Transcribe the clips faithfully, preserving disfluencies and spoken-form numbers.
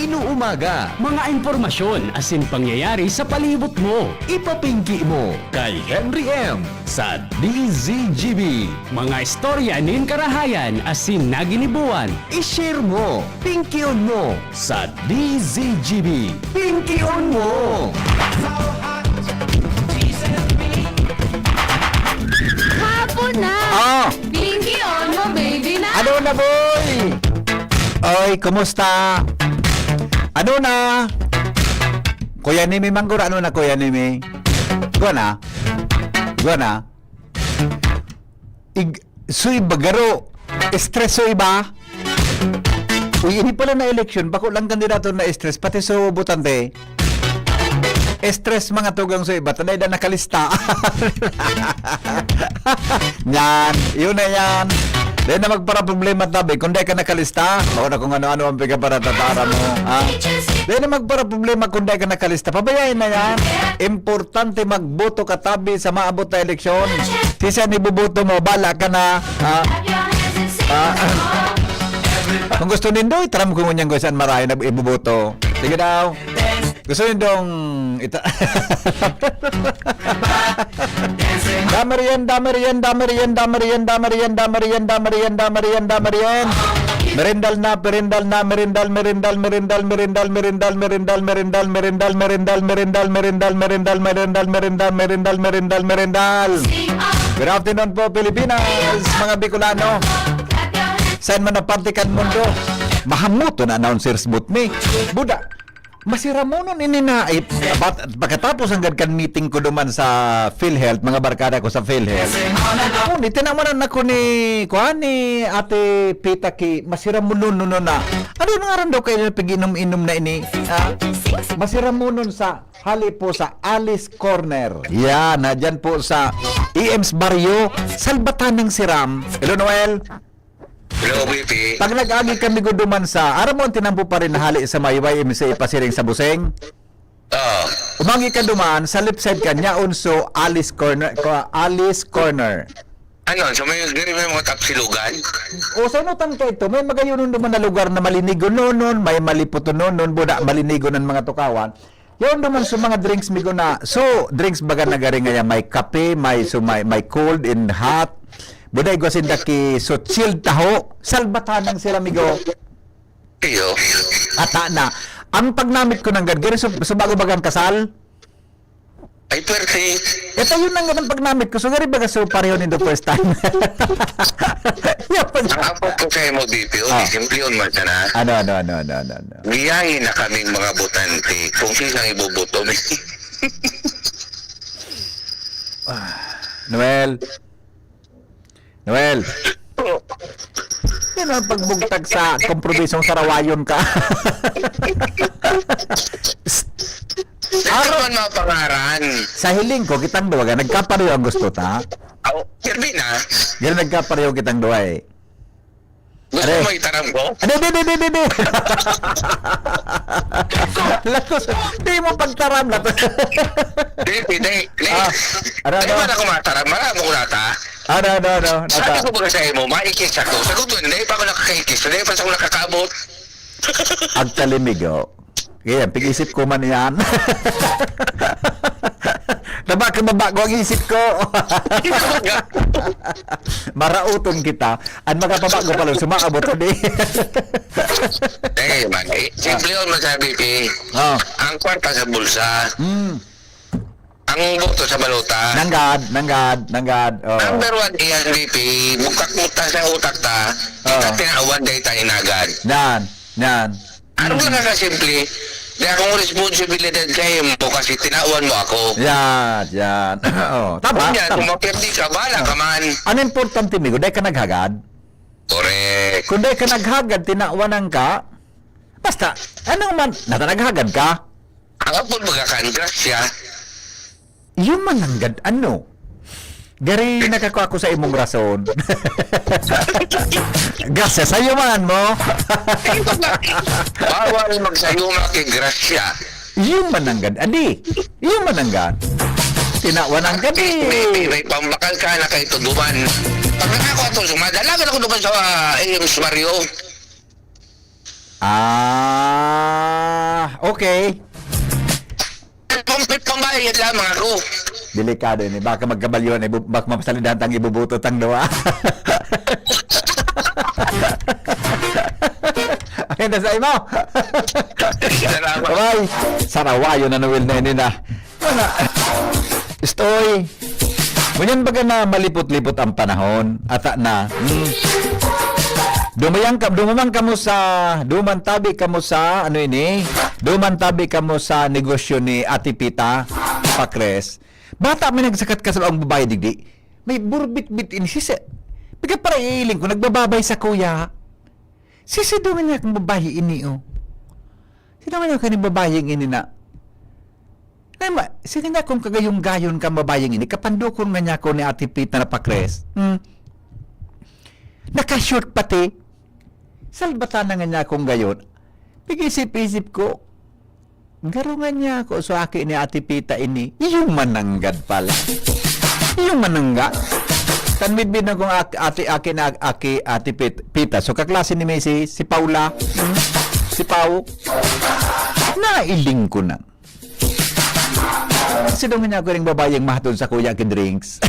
No umaga, mga impormasyon asin pangyayari sa palibot mo, ipapingki mo kay Henry M sa D Z G B. Mga istorya nin karahayan asin naginibuan, i-share mo, pingkion mo sa D Z G B. Pingkion mo! Hapon na! Ah, Pingkion mo, baby na! ano na, boy? Oy, kumusta? Ano na? Kuya Nimi Manggura, ano na, Kuya Nimi? Gua na? Gua na? Ig suy bagaro. Stress so iba. Uy, ini pala na eleksyon, bako lang kandidato na stress, pati so botante. Stress mga tugang so iba, tanay na nakalista. Yan, yun na yan. Dahil na magpara problema tabi, kung di ka nakalista, mao na kung ano-ano ang pigaparatatara mo. Ha? Dahil na magpara problema kung di ka nakalista, pabayain na yan. Importante magboto ka tabi sa maabot na eleksyon. Si siya niboboto mo, bala ka na. Ha? Ah, kung gusto nindo, itaram ko ngunyan ko saan marahay na iboboto. Sige daw. Gusto nindong ita... Damarian, damarian, damarian, damarian, damarian, damarian, damarian, damarian, damarian. Merendal na, perendal na, merendal, merendal, merendal, merendal, merendal, merendal, merendal, merendal, merendal, merendal, merendal, merendal, merendal, merendal, merendal, merendal, merendal. Good afternoon po, Pilipinas, mga Bicolano. Saan man na parte kan mundo, mahamuto na announcers boot mi. Buda, masiramonon ini na, eh, bat-, pagkatapos anggad kan meeting ko duman sa PhilHealth, mga barkada ko sa PhilHealth. Oh, ni tinamanan ako ni, kuan, ni Ate Pita ki, masiramonon na. Ano nga rin daw kayo na pag-inom-inom na ini? Ah, masiramonon sa hali po sa Alice Corner. Yan, na dyan po sa E M's Barrio, Salbatan ng Siram. Hello, Noel. Hello, B P. Pag nag-agi kami guduman sa, aram mo ang tinampo pa rin na hali sa may Y M C A pasiring sa Buseng? Oh, Umangi ka duman, sa left side ka niya, unso, Alice Corner, ko- Alice Corner. Ano, sa may gari may mga tapsilugan? O sa inutan ka ito, may magayunon duman na lugar na malinigon nonon, may maliputon nonon, buda, malinigon ang mga tukawan. Yun naman sa mga drinks, migo na. So, drinks baga na gari ngaya, may kape, may, so, may, may cold and hot. Buda, igwa sinda ki, so, chilled taho. Salbatan ng sila, migo. Iyo. Ata na. Ang pagnamit ko ng gad, gari, so, so bago bagang kasal? Ay, pwerte. Ito yun ang ganang pagnamit ko. So, gari baga, so, pareho nindo first time. Yung pag- Ang apot ko sa imo, B P, oh, Ah. Simple yun man sana. Ano, ano, ano, ano, ano, ano? Biyahe na kaming mga botante kung sinang iboboto mi. Noel. Noel. Yan ang pagbugtag sa kompromisong sarawayon ka. Ano man mga pangaran? Sa hiling ko, kitang duwa, nagkapareho ang gusto ta. Oh, Kirby na. Yan nagkapareho kitang duwa eh. Gusto Are. Mo itaram ko? Hindi, hindi, hindi, hindi, hindi. Latos, di mo pagtaram na to. Di, di, di. Ah, ano, Di ano? Ba na kumataram? Marami ko nata. Ano, ano, ano? Sabi Nata. Ko ba sa imo, maikis ako. Sagot ko, hindi pa ako nakakaikis. Hindi pa ako nakakaabot. Agtalimigo. Kaya, pag-isip ko man yan. Taba ka baba ko ang isip ko. Marauton kita. Ang makapabago pa lang, sumaabot ko di. Eh, man, eh, simple yun, masabi, P. Oh. Ang kwarta sa bulsa, Hmm. Ang boto sa balota. Nanggad, nanggad, nanggad. Oh. Number one, iyan, B P, bugtak-bugtak sa utak ta, kita Oh. tinawan, dahil ta inagad. Yan, yan. Ano lang ka simple? Di akong responsibilidad sa imo kasi tinawan mo ako. Yan, yan. Oh, tama, Kung yan, kung tama. mapirdi ka, bahala ka man. Ang importante, migo, dahil ka naghagad. Correct. Kung dahil ka naghagad, tinawanan ka, basta, ano man, nata naghagad ka, Ang apod magakan, grasya. yun man nanggad, ano? Gari, nakakua ko sa imong rason. Grasya sa'yo man mo. Bawal magsayuma kay grasya. Yun man nanggad, adi. Yun man nanggad. Tinawanan ka, di. May, may, may pambakal ka na kay Tuduman. Pag nakako ato, sumadalagan ako naman sa uh, A M Barrio. Ah. Okay. Kumpit pambayad lamang ako. Delikado ini. Baka magkabalyo na, ibu-, baka mapasalidahan tang ibubuto tang duwa. Ang ganda sa imo. Salamat. Bye. Sarawayo na Noel na ini na. Wala. Stoy. Ngunyan baga na malipot-lipot ang panahon. Ata na. Hmm. Dumayang ka, dumuman kamo sa, duman tabi kamo sa, ano ini? Duman tabi kamo sa negosyo ni Ate Pita Pacres. Bata may nagsakat ka sa ang babae, digdi. May burbit-bit ini. Sisa, piga para iiling ko, nagbababay sa kuya. Sisa doon niya kung babae ini, oh. Sino nga niya kani babayeng ini na? Ay, ma, sige na kung kagayong-gayon kang babayeng ini, kapandukon nga niya ako ni Ate Pita na Pacres. Hmm. Naka-short pati. Salbatan na nga niya akong gayon. Pag-isip-isip ko, garo nga niya ako, so aki ni Ate Pita ini. Iyong mananggad pala. Iyong manangga. Tanmidbid na kong ak-, ate, aki na aki, Ate Pit-, Pita. So, kaklase ni Macy, si Paula. Hmm? Si Pau. Nailing ko na. Sidong niya ako ring babayeng mahatod sa kuya ki drinks.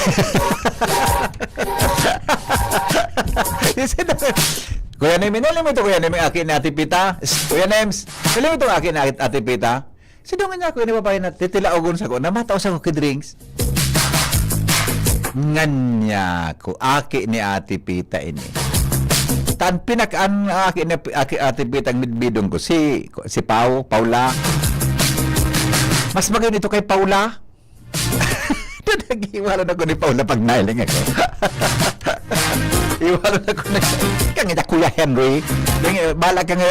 Sidong, Kuya Nemi, nalim mo ito, Kuya Nemi, aki ni Ate Pita. Kuya Nems, nalim mo ito, aki ni Ate Pita. Sidong niya ako, ini babae na titilaogon sa ko, na mataos ako ki drinks. Nganya ko, aki ni Ate Pita ini. Tan pinak-, an aki ni, aki, Ate Pita ang midbidong ko, si, si Pau, Paula. Mas magayon ito kay Paula. Nag-iwalan ako ni Paula pag nailing ako. Iwalan ako na. Kaya nga, Kuya Henry. Kaya nga, bahala ka nga.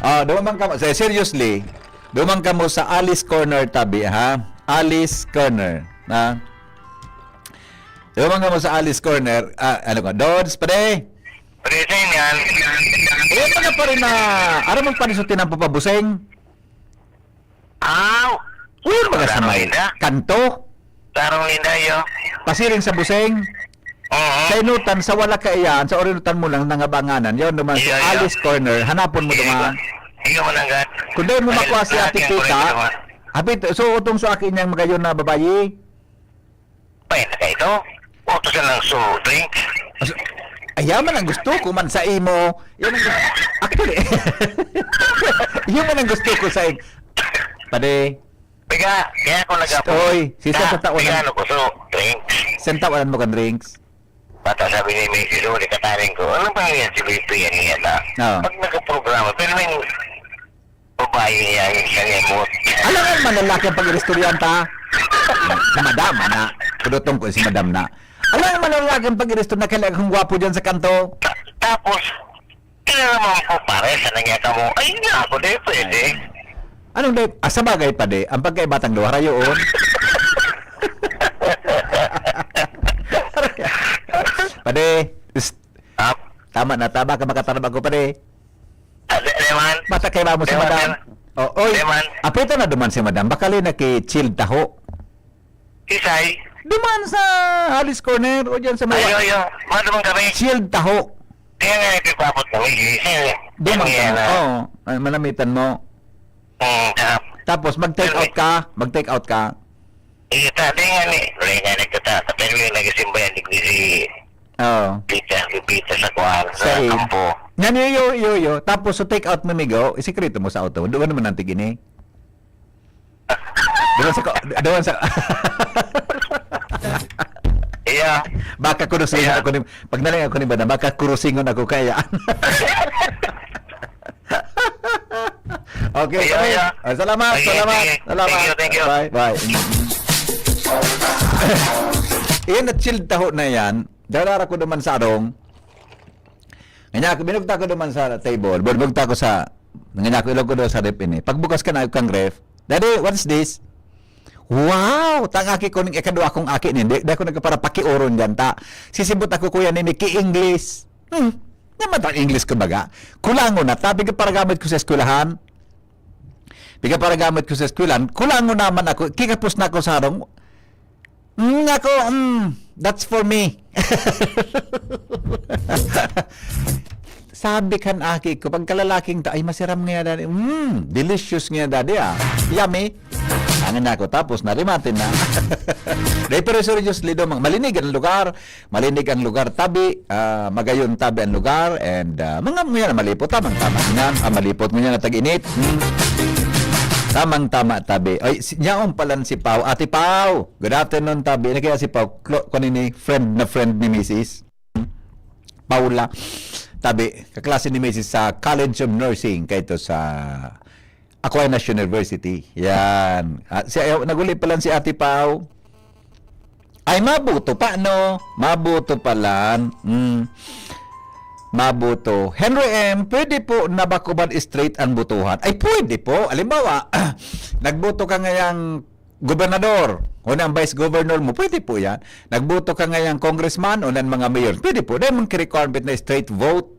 Ah, duman ka mo, se-, seriously, duman ka mo sa Alice Corner tabi, ha? Alice Corner, ha? Duman ka mo sa Alice Corner, ah, ano ko, Dodge, pare? Pare, sa inyan. Eh, mga pare na, aram mo pare sa tinampo pa, buseng? Aw! Yun, mga sa may kanto. Tarong linda, yo. Pasiring sa buseng. Oo. Sa inutan, sa wala ka iyan, sa orinutan mo lang, nangabanganan. Yun, duman si Alice Corner. Hanapon mo duman. Iyo, mananggad. Kung doon mo makuha si Ate Pita, hapit, so, utong sa akin niyang magayon na babayi. Pwede ka ito? Utos na lang so drink. As-, ayaw man ang gusto ko man sa imo. Yan ang gusto. Actually, yan man ang gusto ko sa im-, pare. Piga, kaya ako nag-apo. Oy, si sa taon piga na. Ano ko, so, drinks. Sa taon mo kan drinks? Bata sabi ni Mickey, so, di kataring ko. Ano ba yan si B P yan niya na? Oo. Pag nagkaprograma, pero may babae niya, yung siya niya mo. Alangan man lalaki ang pag-iristoryan ta. Si madam, na. Kudutong ko si madam na. Alangan man lalaki ang pag-iristoryan na kailangan kong gwapo dyan sa kanto. Ta-, tapos, kaya naman po, pare, sa nangyata mo, ay nga ako, di pwede. Anong di? Ah, sa bagay pa di, ang pagkaibatang luha, rayoon. Pade, psst. Tap. Tama na, tama ka makatarabag ko, pade. Ah, di, di man. Bata kay ba mo si Di man, madam? di man. Oh, oy. Di man. Apita na duman si madam. Bakali na kay chilled taho. Isay? Duman sa Alice Corner o dyan sa may Ayo, ayo. Mga duman kami. Chilled taho. Kaya nga, ipipapot kami. Isay. Duman Yan ka na. Yan, ah. Oo. Ay, malamitan mo. Mm, tap. Tapos, mag-take Yan, out eh. ka. Mag-take out ka. Iya, ta, di nga ni. Wala nga nagkata. Pero yung nagsimbayan, di ko si Oo. Pita, pita sa kuwan, sa Sa in. kampo. Yan, yo, yo, yo, yo. Tapos, so take out mo, migo, isikreto mo sa auto. Doon naman ang tigini. Doon sa ko-, doon sa Iya. Baka kurusingon Iya. ako ni, pag nalang ako ni Madam, baka kurusingon ako kaya. Okay, Iya, okay. iya. Ah, salamat, Sige, salamat, sige. salamat. Thank you, thank you. Bye, bye. Iyan na chilled taho na yan. Darara ko naman sa arong. Kanya ako, binugta ko naman sa table. Binugta ko sa, kanya ako, ilog ko doon sa ref ini. Pagbukas ka na, kang ref. "Daddy, what's this?" "Wow! Tang aki ko ning ikadwa kong aki ni. Di, di ako nagpaparapakiuron dyan, ta. Sisibot ako, kuya, ni Mickey English." Hmm. Naman ang English ko baga. Kulangon na, ta, pigaparagamit ko sa eskwelahan. Pigaparagamit ko sa eskwelahan. Kulangon naman ako. Kikapos na ako sa harong. Mm, ako, mm, that's for me. Sabi kan aki ko, pagkalalaking ta, "Ay, masiram nga yan, daddy." Mm, delicious nga yan, daddy, ah. Yummy. Angin na ako, tapos narimatin na. Dahil pero seriously, do, malinig ang lugar. Malinig ang lugar, tabi. Ah, magayon, tabi ang lugar. And, ah, mga, mga malipot, tamang-tama niyan. Ah, malipot mo yan, tag-init. Hmm. Tamang-tama, tabi. Ay, si, yaon pala si Pao. Ate Pao, good afternoon, tabi. Ano kaya si Pao? Klo, kanini, friend na friend ni misis? Paula, tabi, kaklase ni misis sa College of Nursing, kaito sa Aquinas University. Yan. Ah, si, naguli pa lang si Ate Pao. Ay, mabuto pa, no? Mabuto pa lang. Mm. Mabuto. Henry M, pwede po na bakuban straight ang botohan? Ay, pwede po. Halimbawa, nagboto ka ngayang gobernador, o ang vice governor mo, pwede po yan. Nagboto ka ngayang congressman, o ang mga mayor, pwede po. Dahil mong requirement na straight vote.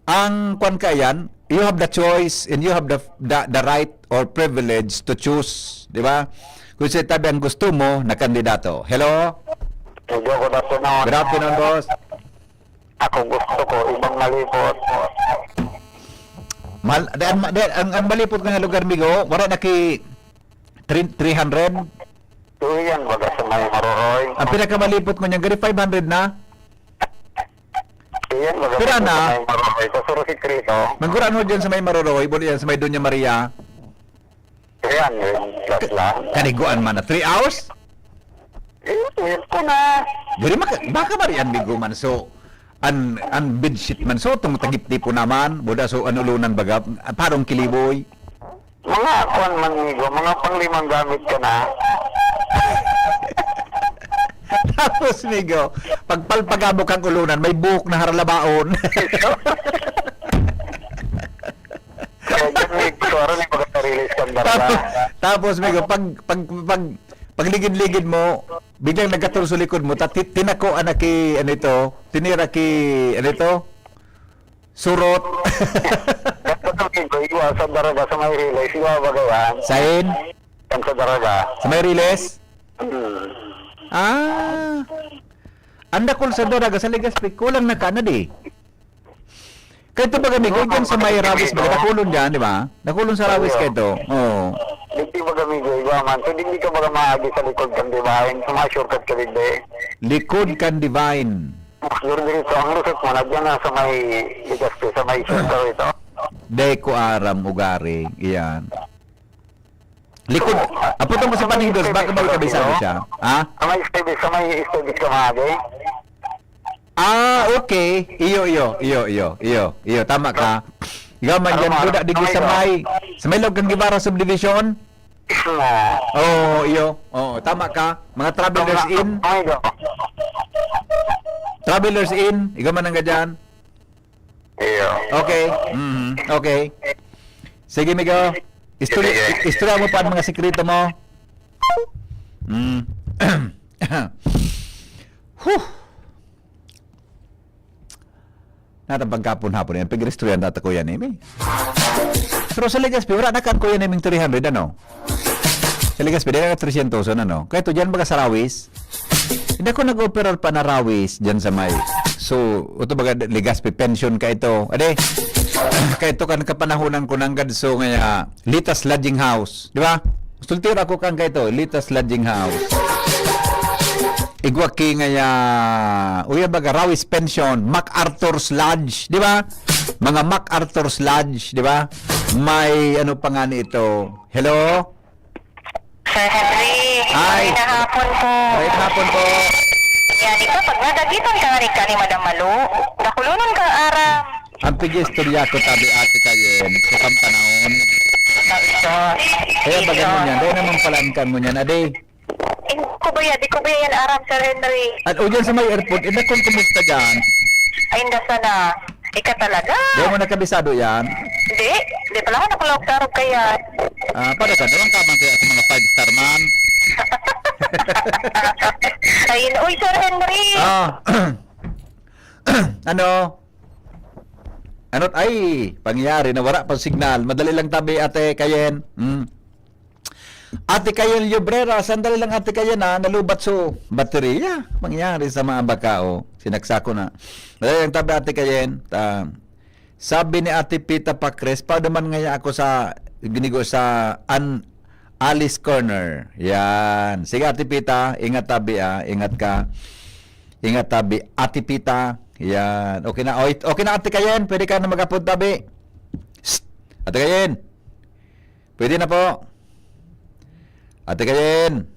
Ang kwan ka yan, you have the choice and you have the, the, the right or privilege to choose, di ba? Kung sa tabi ang gusto mo na kandidato. Hello? Hello, good afternoon. Good afternoon, boss. Ako gusto ko, ibang malipot. Mal, di, ang, di, ang, ang malipot nga lugar, migo, wala na ki three, three hundred? Iyan, baga sa may Maroroy. Ang pinakamalipot mo niyan, gari five hundred na? Iyan, baga Pira sa na? May Maroroy. Sa Suro Secreto. Manggurano dyan sa may Maroroy, buli yan sa may Doña Maria. Iyan, yun. Plus lang. Kaniguan man na. Three hours? Eh, yun ko na. Diri maka, baka marian migo man. So, an, an bedsheet man. So, itong tagip tipo naman. Buda, so, an ulunan baga. Parang kiliboy. Mga kuwan man, migo. Mga panglimang gamit ka na. Tapos, migo, pagpalpagabok ang ulunan, may buhok na haralabaon. Kaya dyan, migo, aron yung mga sarili standard na. Tapos, tapos, migo, pag, pag, pag, pagligid-ligid mo, biglang nagkatulso likod mo, ta-, ti-, tinako, anak ki, ano ito, tinira ki, ano ito, surot. Dapat ang migo, iwa sa daraga sa may riles, iwa ba gayan? Sain? Yan sa daraga. Sa may riles? Hmm. Ah. Ang dakul sa daraga, sa Legazpi, kulang na ka na di. Kaya ito baga, migo, dyan sa may Rawis, baga, dakulon dyan, di ba? Dakulon sa Rawis kayo ito. Oo. Dito baga, migo, iba man. So, hindi ka baga maagi sa likod kan dibahin. Sa mga shortcut ka, digdi. Likod kan divine. Siguro dito, ang lusot mo, na dyan na sa may Legazpi, sa may shortcut ito. Di ko aram, ugari. Iyan. Likod. Apo tong sa Panidos, baka may kabisado siya. Ha? Sa may Stevie, sa may Stevie ka, maagi? Ah, okay. Iyo, iyo, iyo, iyo, iyo, iyo. Tama ka. Ikaw man dyan, buda, digdi sa may, sa may Log kang Guevara Subdivision? Oo, iyo. Oo, tama ka. Mga Travelers Inn. Travelers Inn. Ikaw man ang gadyan. Iyo. Okay. Mm, okay. Sige, migo. Istorya, Sige. Istorya mo pa ang mga sikreto mo. Mm. Huh. Natang pagkapon-hapon yan. Pag-istorya na ta, Kuya Nemi. Pero sa Legazpi, wala na kan Kuya Neming three hundred, ano? Sa Legazpi, dahil na three hundred, ano? Kaya ito, dyan baga sa Rawis. Hindi ako nag-operar pa na Rawis dyan sa may. So, ito baga, Legazpi pension ka ito. Ade, kaya ito kan kapanahonan ko nanggad so nga, Litas Lodging House. Di ba? Sultira ko kan kaito, Litas Lodging House. Igwa ki ngaya, uya baga, Rawis Pension, MacArthur's Lodge, di ba? Mga MacArthur's Lodge, di ba? May ano pa nga ni ito. Hello? Sir Henry, Hi. Magandang hapon po. Magandang hapon po. Yan, ikaw, pag nadagitan ka nga ni, ka ni Madam Malo, dakulonon ka, aram. Ang pag-istorya ko, tabi, Ate Kayen, sa kang panahon. Ito, ito. Kaya baga mo niyan, dahil naman palaan ka mo niyan, ade. Hindi ko ba yan? Di ko ba yan aram, Sir Henry? At o dyan sa may airport, eh, kung kumusta dyan? Ay, hindi sana. Ika talaga. Di mo nakabisado yan? Hindi. Hindi pala ako nakulog-tarog kaya. Ah, para ka, doon ka man kaya sa mga five star man. Ay, uy, Sir Henry. Ah. Ano? Ano't ay, pangyayari na wala pang signal. Madali lang tabi, Ate Kayen. Hmm. Ate Kayen Llobrera, sandali lang, Ate Kayen, ha? Nalubat so baterya. Mangyari sa mga baka, oh. Sinaksak ko na. Madali lang tabi, Ate Kayen. Ta-, Sabi ni Ate Pita Pacres, "Paduman ngaya ako sa ginigo sa An-, Alice Corner." Yan. Sige, Ate Pita, ingat tabi, ah. Ingat ka. Ingat tabi, Ate Pita. Yan. Okay na. Oy, okay na, Ate Kayen. Pwede ka na mag-upload tabi. Psst! Ate Kayen. Pwede na po. Ate Kayen.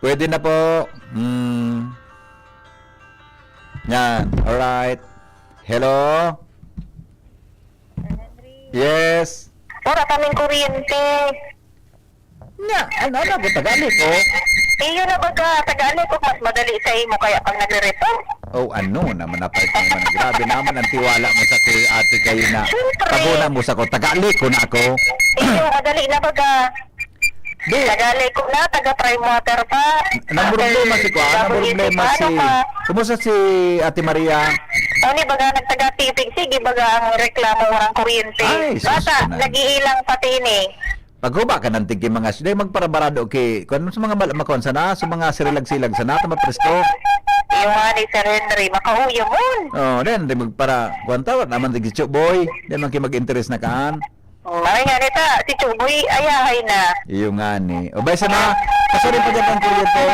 Pwede na po. Hmm. Yan. Alright. Hello? Yes. Wala kaming kuryente. Nya, ano, ano po, tagali ko? Iyo na baga, tagali ko, mas madali sa imo kaya pag nagre-report. Oh, ano naman, napay ko naman. Grabe naman ang tiwala mo sa kuya ate kayo na Siyempre. Paguna mo sa ko, tagali ko na ako. Iyo, madali na baga. Di. Tagali ko na, taga Prime Water pa. Nang problema si Kuya, nang After problema si, paano ka? Kumusta si Ate Maria? Ano baga, nagtaga-tipig, sige baga ang reklamo, walang kuryente. Ay, sus, Bata, ko na. Nag-iilang pati ini. Paghuba ka ng tigki mga sila, magparabarado ki, kung sa mga mal-, makuan sana, sa mga sirilag-silag sana, ta mapresko. Yung nga ni Sir Henry, makauyo mo. Oh, then, di magpara, kuwan tawad, naman tigki Chuboy, di man ki mag-interes na kaan. Oh, ay nga nita, si Chuboy, ayahay na. Iyo nga ni. O, bay sana, kasurin pa dyan ang kuryente.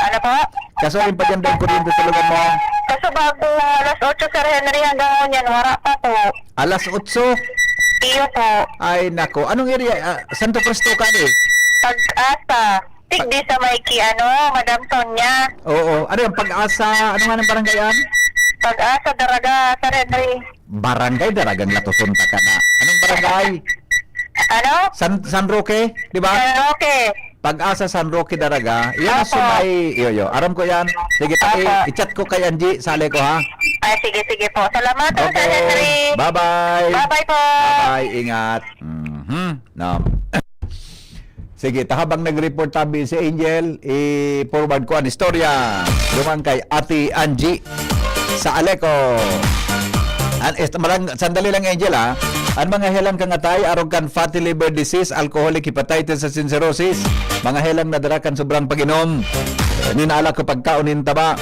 Ano po? Kasurin pa dyan ang kuryente sa lugar mo. Kaso bago alas otso, Sir Henry, hanggang ngunyan, wala pa po. Alas otso? Iyo po. Ay, nako. Anong area? Ah, Santo Cristo ka, eh? Pag-asa. Tigdi sa may ki-, ano, Madam Sonia. Oo. Ano yung Pag-asa? Ano nga ng barangay yan? Pag-asa, Daraga, Sir Henry. Barangay Daragang Latoson ta ka na. Anong barangay? Ano? San, San Roque, di ba? San Roque. Pag-asa, San Roque, Daraga. Yan ang Opo. Sumay, iyo, iyo. Aram ko yan. Sige, ta, Opo. I-, i-chat ko kay Angie. Sali ko, ha? Ay, sige, sige po. Salamat, Sir Okay. Henry. Bye-bye. Bye-bye po. Bye-bye. Ingat. Mhm. No. Sige, ta habang nag-report tabi si Angel, i-forward ko ang istorya. Duman kay Ate Angie sa Aleco. An, est-, marang, sandali lang, Angel, ah. Ang mga helang kang atay, arog kan fatty liver disease, alcoholic hepatitis at cirrhosis, mga helang nadara kan sobrang pag-inom, ninala ko pagkaon nin taba.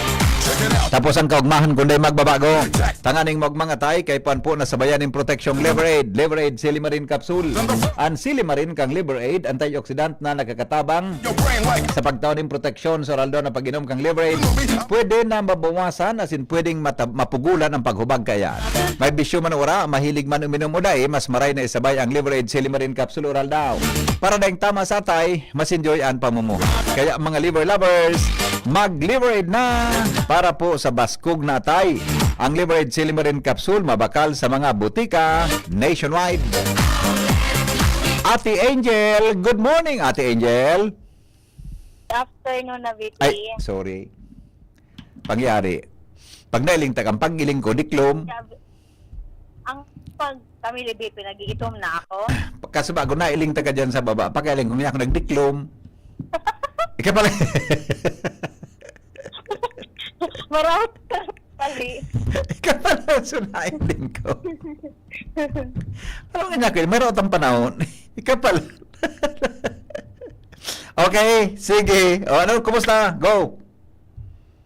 Tapos ang kaugmahan kundi magbabago. Tanganing magmangatay, kay puan po na sabayan nin proteksyong Liver Aid. Liver Aid Silimarin Capsule. An Silimarin kang Liver Aid, antioxidant na nakakatabang sa pagtao nin proteksyon sa oral daw na pag-inom kang Liver Aid. Pwede na mabawasan, asin pwedeng mata-, mapugulan ang paghubag kaya. May bisyo man o wala, mahilig man uminom o dai, mas maray na isabay ang Liver Aid Silimarin Capsule oral daw. Para daing tama sa atay, mas enjoy ang pamumuhay. Kaya mga liver lovers, mag-Liver Aid na para po sa baskog na atay. Ang Liver Aid Silimarin Capsule mabakal sa mga butika nationwide. Ate Angel, good morning, Ate Angel. Good afternoon, na V P. Ay, sorry. Pangyari. Pag nailing takang pag-iling ko, diklom. Sabi, ang pag kami ni V P, nag-iitom na ako. Kaso bago nailing ta ka dyan sa baba, pagkailing ko niya ako nagdiklom. Ika pala. Marami ka pali. Ika pala, so nailing ko. Ano nga niya, Kuya? Mayroon tang panahon. Ika pala. Okay, sige. O, ano, kumusta? Go.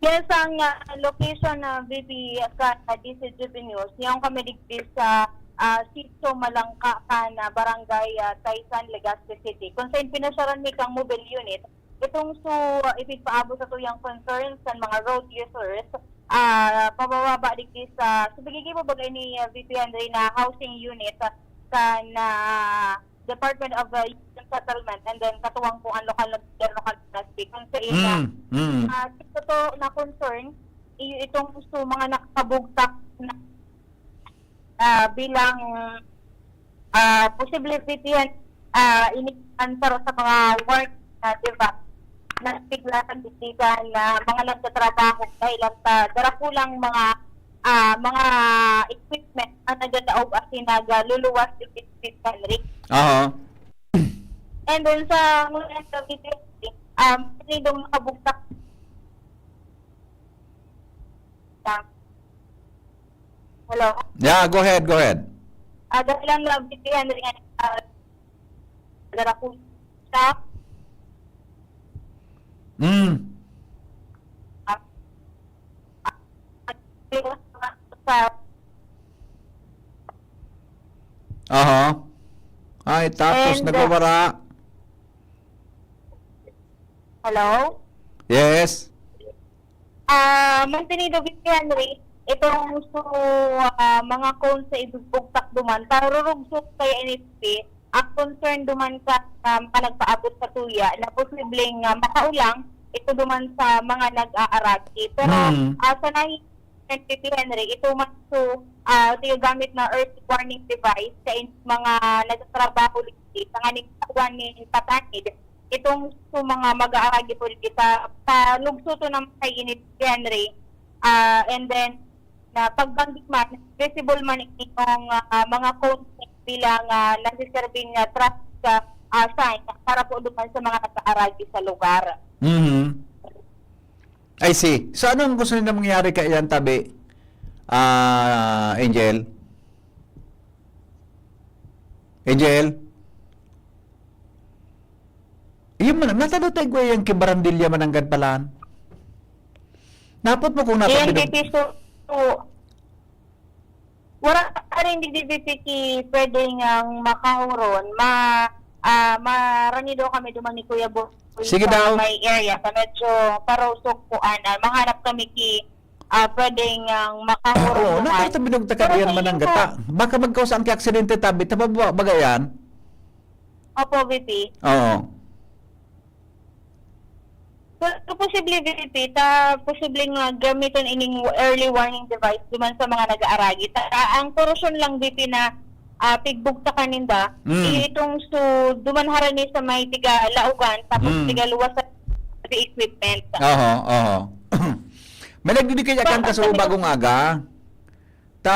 Yes, ang, ah, location na, V P, sa, sa D C G P News, yung kami digdi sa, ah, Sitio Malangka, kan, ah, Barangay, ah, Taysan, Legazpi City. Kung saan pinasyaran mi kang mobile unit, itong su, ah, ipigpaabot sa tuyang concerns sa mga road users, ah, pabababa digdi sa, sa bigigi mo bagay ni, ah, V P Henry na housing unit, ah, kan, ah, Department of, uh, Youth and Settlement, and then katuwang po ang lokal na gobyerno kan Legazpi, kung sa ina. Mm, mm. Ah, sa totoo na concern, i-, itong su mga nakabugtak na, ah, bilang, ah, posible pitihan, ah, ini-, answer sa mga warning na, di ba? Nagpigla sa bisihan na mga nagtatrabaho dahil ang sa darakulang mga, ah, mga equipment ang nagdadaog asin nagaluluwas digdi sa Henry. Aha. And then sa ngunyan sa video, um, sinidong nakabugtak. Hello? Yeah, go ahead, go ahead. Ah, dahil lang na V P Henry nga, ah, dara ko sa Mm. Ah, ah, sa Aha. Ay, tapos And, uh, nagwawara. Hello? Yes. Ah, mantenido, Vice Henry, itong so, ah, mga cones sa ibugtak duman, parurugso kaya N H P, ang concern duman sa, ah, mga nagpaabot sa tuya na posibleng, ah, makaulang ito duman sa mga nag-aaragi. Pero, Mm. ah, sa nahi-, N P P Henry, ito man so, ah, ito yung gamit na early warning device sa in-, mga nagtatrabaho dito, sa nganing katawan ni Patanid, itong so mga mag-aaragi po dito sa, sa lugso to ng kay Init Henry, ah, and then, na pagbanggit man, visible man itong, ah, mga cones bilang, ah, nagsiserving, ah, traffic, ah, ah, sign para po duman sa mga nag-aaragi sa lugar. Mhm. I see. So, anong gusto nila mangyari kaiyan, tabi? Ah, Angel? Angel? Iyo man, natado tayo ko yung kibarandilya mananggad palan. Napot mo kung napot Ayan, binug- Tito, so, wala ka rin, di, di, di, di, pwede ngang makahuron. Ma-, ah, maranido kami duman ni Kuya Boy Sige sa daw. may area, sa medyo parusok po, ana. Mahanap kami ki, ah, pwede ngang makahuron Oo, duman. Nakarta binugta ka Pero diyan sa manang inyo gata. Baka magkausa ang aksidente, tabi, ta ba, ba, baga yan? Opo, V P. Oo. So, so, posible, V P, ta posible nga gamiton ining early warning device duman sa mga nag-aaragi. Ta, ang korosyon lang, V P, na, ah, pigbugtakan ninda, Mm. itong su-, duman harani sa may tiga Laogan, tapos Mm. tiga luwas sa heavy equipment. Oho, oho. May nagdidikit Ba-, kan kaso ang bagong aga. Ta,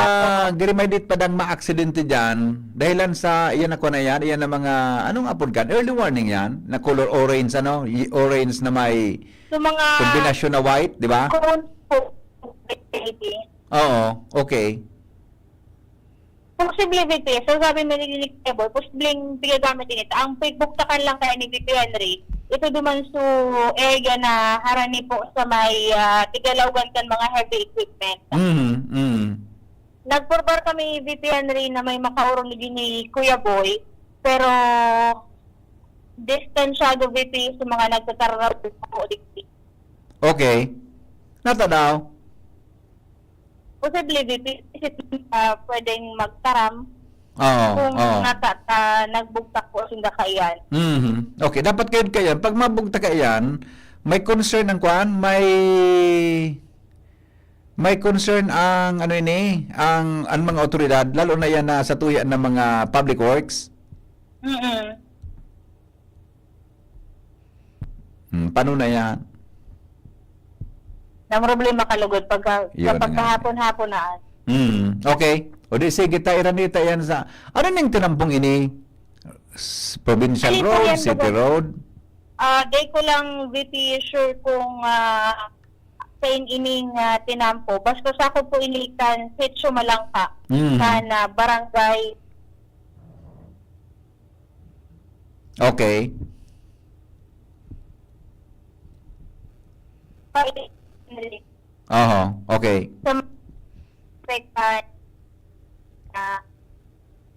Apo. Giri may dit padang maaksidente diyan, dahilan sa, iyan na kuwan na yan, iyan na mga, anong apod kan? Early warning yan, na color orange, ano? Y-, orange na may So, mga kombinasyon na white, di ba? Cones po. Oo, okay. Posible, V P. So, sabi ni Lilik Teboy, posibleng pigagamit din ito. Ang pigbuktakan lang kaya ni V P Henry, ito duman so area na harani po sa may, ah, tiga Laogan kan mga heavy equipment. Mhm, mhm. Nagpurbar kami, V P Henry, na may makaurong ni Kuya Boy, pero distansyado, V P, sa mga nagtatrabaho po digdi. Okay. Nata daw? Posible, V P, kasi, ah, pwedeng magtaram Oo, kung oo. nata-, ah, nagbugtak po sinda kaiyan. Mhm. Okay, dapat kayo kaiyan. Pag mabugtak kaiyan, may concern ang kwan, may May concern ang, ano ini, ang, ang mga awtoridad, lalo na yan na sa tuya ng mga public works. Mm-mm. Hmm, paano na yan? Ang problema, kalugod, pagka, Yun kapag nga. kahapon-hapon na. Hmm, okay. O di, sige, ta, iranita yan sa, ano ning tinampong ini? S-, provincial Ano po road, yan, city lugar? road? Ah, di ko lang, V P, sure kung, ah, sa in-, ining, ah, tinampo. Basta sa ako po ini kan Sitio Malangka, Mm. kan, ah, barangay. Okay. Oho, okay. Sa, ah,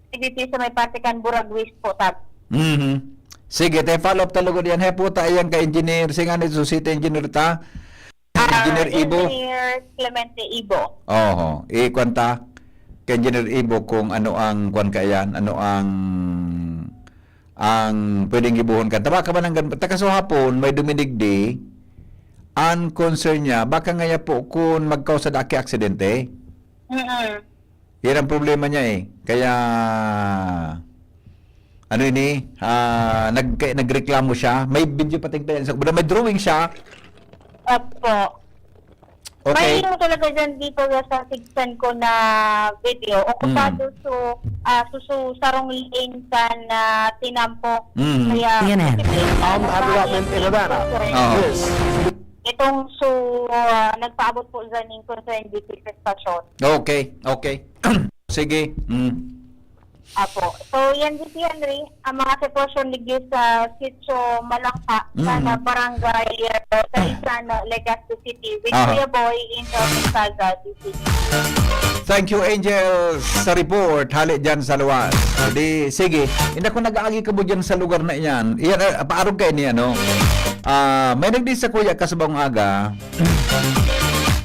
C D T sa may parte kan Buragwis po, tab. Mhm. Sige, te, follow up ta lugod yan. He, puta, ayan ka, engineer. Singa ni so, city engineer ta. Ah, Engineer Ibo. Engineer Clemente Ibo. Oho. Ikwan ta kay Engineer Ibo kung ano ang kwan kaiyan, ano ang, ang pwedeng gibohon kan. Tama ka ba nang gan-, ta kaso hapon, may dumidigdi, ang concern niya, baka ngaya po kung magkausa da aki aksidente. Mm-mm. Yan ang problema niya eh. Kaya, ano ini, ah, nag-, nagreklamo siya. May video pa ting pa yan. Sa, may drawing siya. Opo. Okay. May ano talaga dyan dito sa sixteen ko na video. Okupado Mm. so, ah, so, so, sarong lane kan, ah, tinampo. Mm. Kaya, C N N. Ang development in Havana. Oo. Yes. Itong so, ah, nagpaabot po dyan ng concern dito sa stasyon. Okay, okay. Sige. Mm. Apo. So, yan, V P Henry, ang mga sitwasyon digdi sa Sitio Malangka, Mm. sana Barangay, uh, Calisana, Legazpi City, with Aha. Kuya Boy in Northern Plaza, D C. Thank you, Angel, sa report. Hali dyan sa luwas. Di, sige. Hindi ako nag-aagi ka mo dyan sa lugar na iyan. Iyan, ah, paarog kayo ni ano. Ah, may nagdi sa kuya kasubang aga.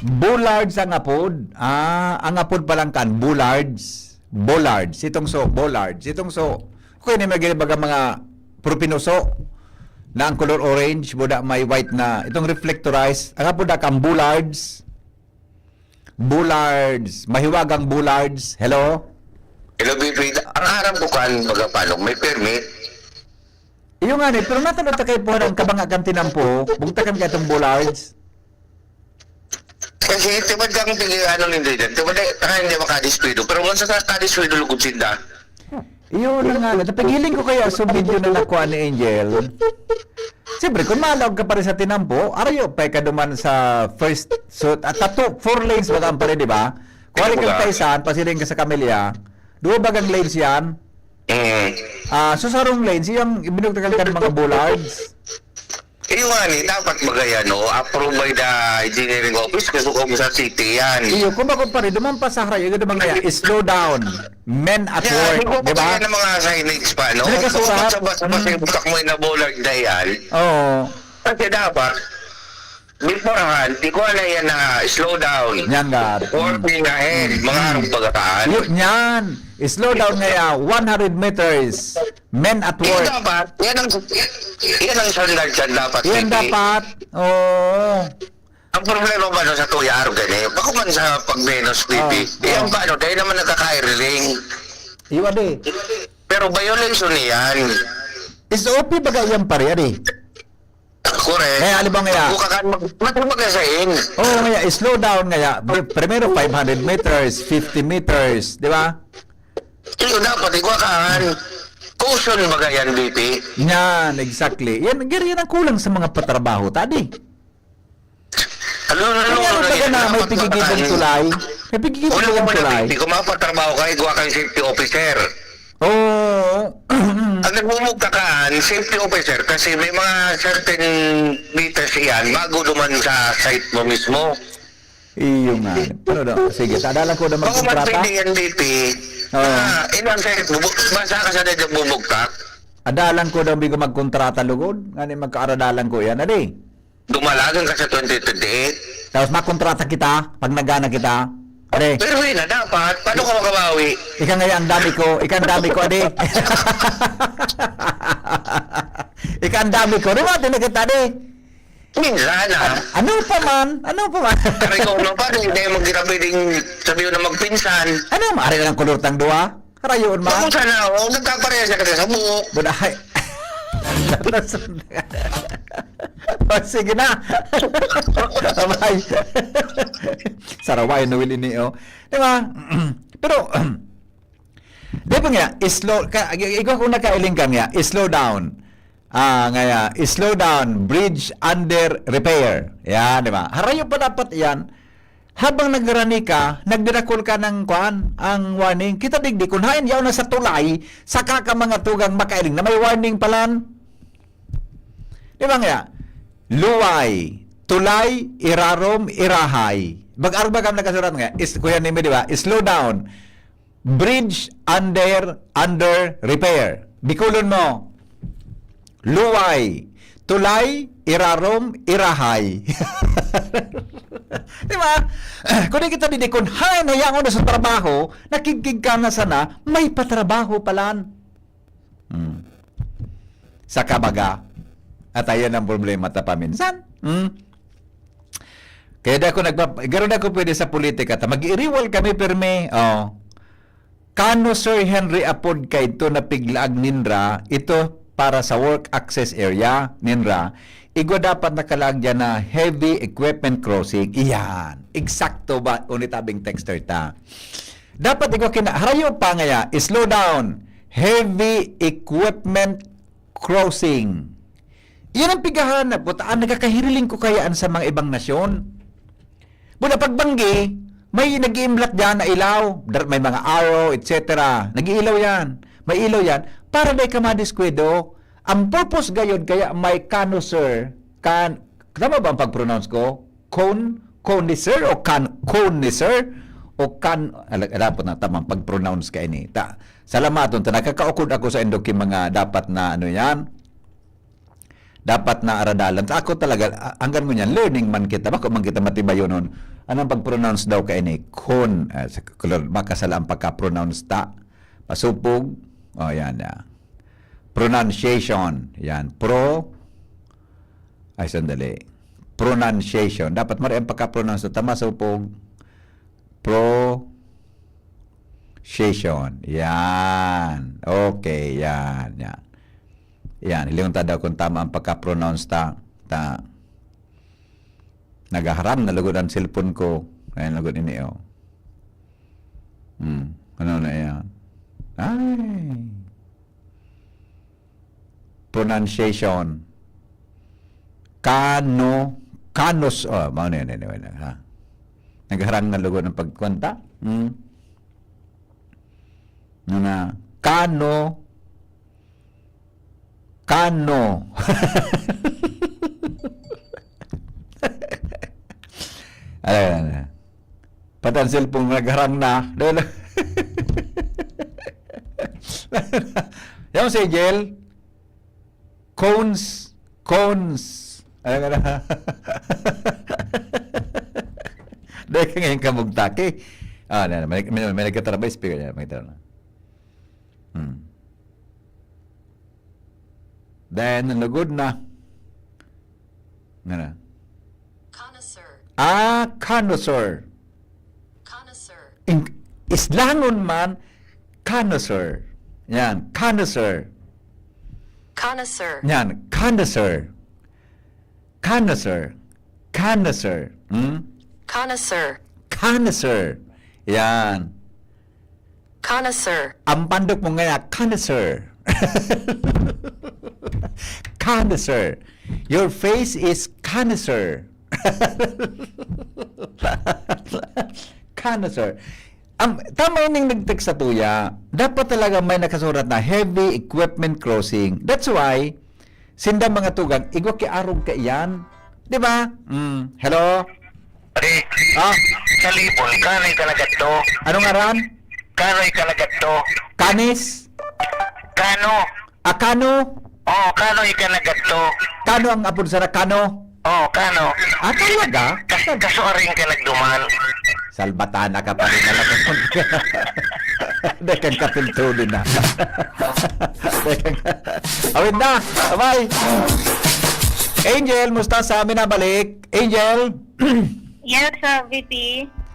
Bullards ang apod. Ah, ang apod palang kan. Bullards. Bollards. Itong so, bollards. Itong so, kung ini magiging baga mga propinoso na ang color orange, buda may white na. Itong reflectorized. Ang apod na kang bullards. Bullards. Mahiwagang bullards. Hello? Hello, B P. Ang aram ko kan, baga paano, may permit. Iyo nga ni, pero natulog ta kay puhan ang kabanga kan tinampo, bugtakan ka itong bullards. Kasi tibad kang pili, ano, ninda dyan. Tibad ay, taka hindi makadispedo. Pero once ka kadispedo, lugod sinda. Iyo na nga, natapigiling ko kaya sa video na nakuha ni Angel. Siyempre, kung malawag ka pa rin sa tinampo, arayo pa ka duman sa first, so, at tato, four lanes ba ang pare, di ba? Kung Ano aling kang ba? Taisan, pasiring ka sa Camellia, duwa bagang lanes yan. Mm. Ah, so sarong lanes, yung binugtakan ka ng mga bollards. Iyo nga ni, dapat magaya, no? Approve by the engineering office, kasi kung sa city yan. Iyo, kung bako pa rin, duman pa sa harayo, yung duman kaya, slow down, men at Yan, work, hindi ko di ba? Kaya ng mga signage pa, no? Hindi ka Kung surat. Basta-basta Mm. Kasi butak mo yung nabollard na yan. Oo. Kasi dapat, beforehand, di ko na yan na slow down. Yan, God. Working Mm. ahead, Mm. mga Mm. arong pagkakaan. Yun, yan. Slow down nga yan, one hundred meters. Men at Hindi work. Dapat, yan ang, yan ang standard yan dapat, Yan P P. Dapat. Oo. Ang problema ba no, sa Kuya Argan eh, bako man sa pag-Venus, P P, Oh, yan oh. Ba, no, dahil naman nagkakairing. Iwan eh. Pero violation niyan. Is O P baga yan pare, ari? Correct. Kaya, alam mo nga, Buka ka mag-, mag-, mag-asain. Oo, nga, slow down nga. Pr-, primero, five hundred meters, fifty meters, di ba? Iyo, dapat, ikaw ka, caution baga yan, B P. Yan, exactly. Yan, gari yan ang kulang sa mga patrabaho, tadi. Ano, ano, Kaya ano ano ba yan? Na may Dapat pigigibong matakan. Tulay? May pigigibong Wala tulay? Naman ang B P. Kung mapatrabaho ka, ikaw kang safety officer. Oo. Ang nagbubugtakaan, safety officer, kasi may mga certain meters yan, bago duman sa site mo mismo. Iyo nga. Pero do, sige, sa adalan ko na Bako man magkontrata. Pwede yan, B P, Oo. Na ilang site mo, bu-, basta ka sa nagbubugtak. Adalan ko daw bigo magkontrata lugod, ngani magkaaradalan ko yan, adi. Dumalagan ka sa twenty twenty-eight. Tapos makontrata kita, pag nagana kita. Pare. Pero yun na, dapat. Paano ka makabawi? Ika nga ang dami ko, ika ang dami ko, adi. Ika ang dami ko. Di ba, tinakita, adi? Minsan, ah. Ano pa man? Ano pa man? Aray ko, ano pa? Hindi mo ginabi ding sabi na magpinsan. Ano? Maaari lang kulor tang duwa? Karayoon, ma? Kung sana, oh, nagkaparehas na kasi sa buhok. Budahay. Oh, sige na. Abay. Saraway, Noel, ini, oh. Di ba? Pero, di ba nga, slow, ka, ig-, ig-, kung nakailing ka nga, slow down. Ah, nga, slow down, bridge under repair. Yan, di ba? Harayo pa dapat yan. Habang nagrani ka, nagdirakol ka ng, kuan, ang warning. Kita digdi, kung hain yaw na sa tulay, saka ka mga tugang makailing na may warning palan. Di ba nga? Luway, tulay, irarom, irahay. Bag-, arog ba kami nakasurat nga? Is, kuya nimi, di ba? Slow down. Bridge under, under repair. Bikulon mo. Luway. Tulay, irarom, irahay. Di ba? Kung di kita didikon, hay, nayangon na sa trabaho, nakigkig ka na sana, may patrabaho palan. Hmm. Sa kabaga, at ayan ang problema ta paminsan. Hmm? Kaya di ako nagpa-, garo na ako pwede sa politika. Ta, mag-iriwal kami, pirmi. Oh. Kano, Sir Henry, apod kaidto na piglaag ninra, ito para sa work access area ninra, igwa dapat nakalaag dyan na heavy equipment crossing. Iyan. Eksakto ba? Unit abing texter ta. Dapat igwa kina-, harayo pa ngaya, slow down. Heavy equipment crossing. Iyan ang pigahanap ko, ta, ah, nagkakahiriling ko kayaan sa mga ibang nasyon. Buna, pagbanggi, May nag-iimlat diyan na ilaw, dar-, may mga arrow, et cetera. Nag-iilaw yan. May ilaw yan. Para di ka madiskwento. Ang purpose gayod, kaya may connoisseur, kan-, tama ba ang pag-pronounce ko? Con-, connoisseur o can-, connoisseur? O can-, ala-, ala po na, tamang pag-pronounce ka ini. Ta-, salamaton ta, nakakaukod ako sa indok yung mga dapat na ano yan. Dapat na aradalan. Sa ako talaga, a-, hanggang ngunyan, learning man kita. Bako man kita matibayonon. Anong pag-pronounce daw ka ini? Con, ah, sa, baka sala ang pagka-pronounce ta. Pasupog. O, yan, yan. Pronunciation. Yan. Pro. Ay, sandali. Pronunciation. Dapat mari ang pagka-pronounce ta. Tama, supog. Pro. Session. Yan. Okay, yan, yan. Yan, hilingon ta daw kung tama ang pagka-pronounce ta. Ta. Nagaharang na lugod ang cellphone ko. Ayan, lugod ini, oh. Hmm, ano na yan? Ay. Pronunciation. Kano, kanos, oh, mao na yan, anyway lang, ha? Nagharang na lugod ang pagkwanta. Hmm? Ano na? Kano, kano. Ano, ano, ano? Pati ang cellphone nagharang na. Dahil, yung si Angel, cones, cones. Ano ka na? Dahil ka ngayon kamugtaki. Ah, na, may, may, may nagkatrabaho, speaker niya, may tara na. Hmm. Then, nalugod na. Nga na. Connoisseur. Ah, connoisseur. Connoisseur. In, Islangon man, connoisseur. Yan, connoisseur. Connoisseur. Yan, connoisseur. Connoisseur. Connoisseur. Hmm? Connoisseur. Connoisseur. Yan. Connoisseur. Ang pandok mo ngayon, connoisseur. Connoisseur. Your face is connoisseur. Connoisseur. Ang, tama yun yung nag-text sa tuya. Dapat talaga may nakasurat na heavy equipment crossing. That's why, sinda mga tugang, igwa ki arog kaiyan. Di ba? Mm. Hello? Pare, ah, sa Libon, kanoy ka nagadto? Anong ngaran? Kanoy ka nagadto? Kanis? Kano? Ah, Kano? Oo, kanoy ka nagadto? Kano ang apod sa Kano? Oo, Kano? Ah, talaga? Kas-, kaso aring ka nagduman. Salbatana ka pa rin na lang. Dekang kapiltulin na. Dekang, awit na. Bye-bye. Angel, musta sa amin na balik? Angel? Yes, sir, V P.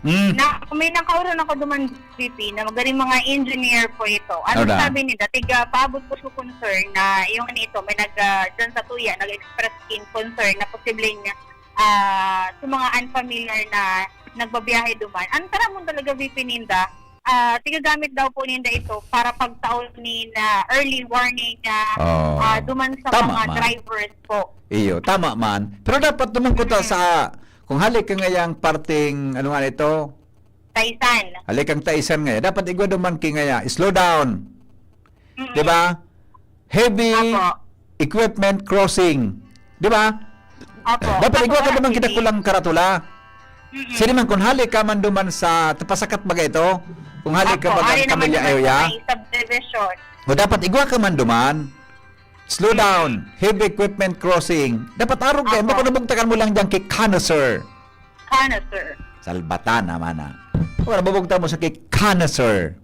Mm. Na, may nakauro na ako duman, V P, na magaling mga engineer po ito. Ano, ano na? Sabi nila, tiga, paabot po sa concern na yung ano ito, may nag, ah, dyan sa tuya, nag-express in concern na posibleng, ah, sa mga unfamiliar na nagbabiyahe duman. Ang taramon talaga, V P, ninda, ah, tigagamit daw po ninda ito para pagtao ni na early warning na, oh, ah, duman sa tama mga man. Drivers po. Iyo, tama man. Pero dapat naman kuta, mm, sa, kung hali ka ngayang parting, ano nga ito? Taisan. Hali kang Taisan ngaya. Dapat igwa duman ki ngaya. Slow down. Mm-mm. Di ba? Heavy, apo, equipment crossing. Di ba? Apo. Dapat igwa ka duman kita kulang karatula. Mm-mm. Sino man, kung hali ka man duman sa, tapasakat baga ito? Kung hali ka, apo, baga hali naman pamilya duman area, sa may subdivision. O dapat igwa ka man duman. Slow down. Heavy equipment crossing. Dapat arog kayo. Apo. Baka nabugtakan mo lang dyan kay connoisseur. Connoisseur. Salbatan naman, ah. Wala, bubugtak mo sa kay connoisseur.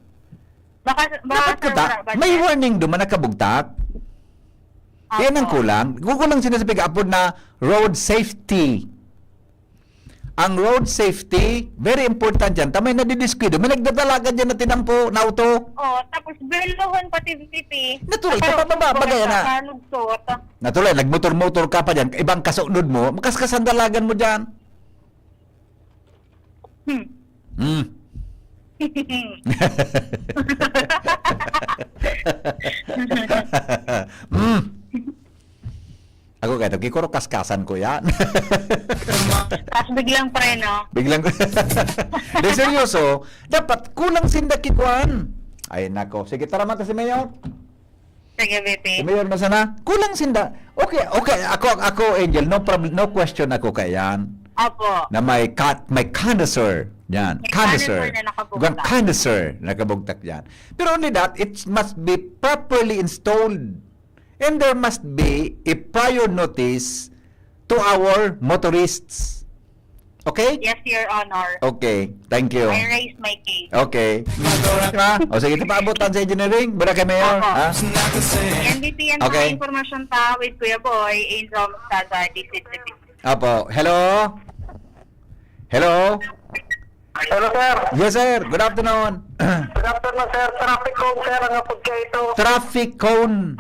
Baka, baka, dapat sir, kuta, wala ba, may sir? Warning duman nakabugtak. Apo. Yan ang kulang. Kukulang sinasabi ka, apod na road safety. Ang road safety, very important yan. Tamay nadidiskuido. May nagdadalagan dyan na tinampo na auto. Oh, tapos belohon pati V P. Natural, sa pababa, bagay na. Sa lugtot. Natural, nagmotor-motor ka pa dyan. Ibang kasunod mo, makas kasandalagan mo dyan. Hmm. Hmm. Hmm. Ako kaya, Puro kaskasan ko yan. Tapos biglang preno. Biglang, de, seryoso, dapat kulang sinda kikuan. Ay, nako. Sige, tara, mata si Mayor. Sige, V P. Si Mayor na sana. Kulang sinda. Okay, okay. Ako, ako, Angel, no problem, no question ako kaiyan. Opo. Na may cat, may connoisseur. Yan. May connoisseur. Connoisseur na nakabugtak. Gan-, connoisseur na nakabugtak yan. Pero only that, it must be properly installed. And there must be a prior notice to our motorists. Okay? Yes, Your Honor. Okay. Thank you. I raise my case. Okay. Ha? O sige, ito paabot ang sa engineering. Muna kay Mayor. Opo. Ha? N D P N Okay. Mga impormasyon pa with Kuya Boy, Angel Moscada, D C T V. Apo. Hello? Hello? Hello, sir. Yes, sir. Good afternoon. Good afternoon, sir. Traffic cone, sir. Ang apod ka ito. Traffic cone.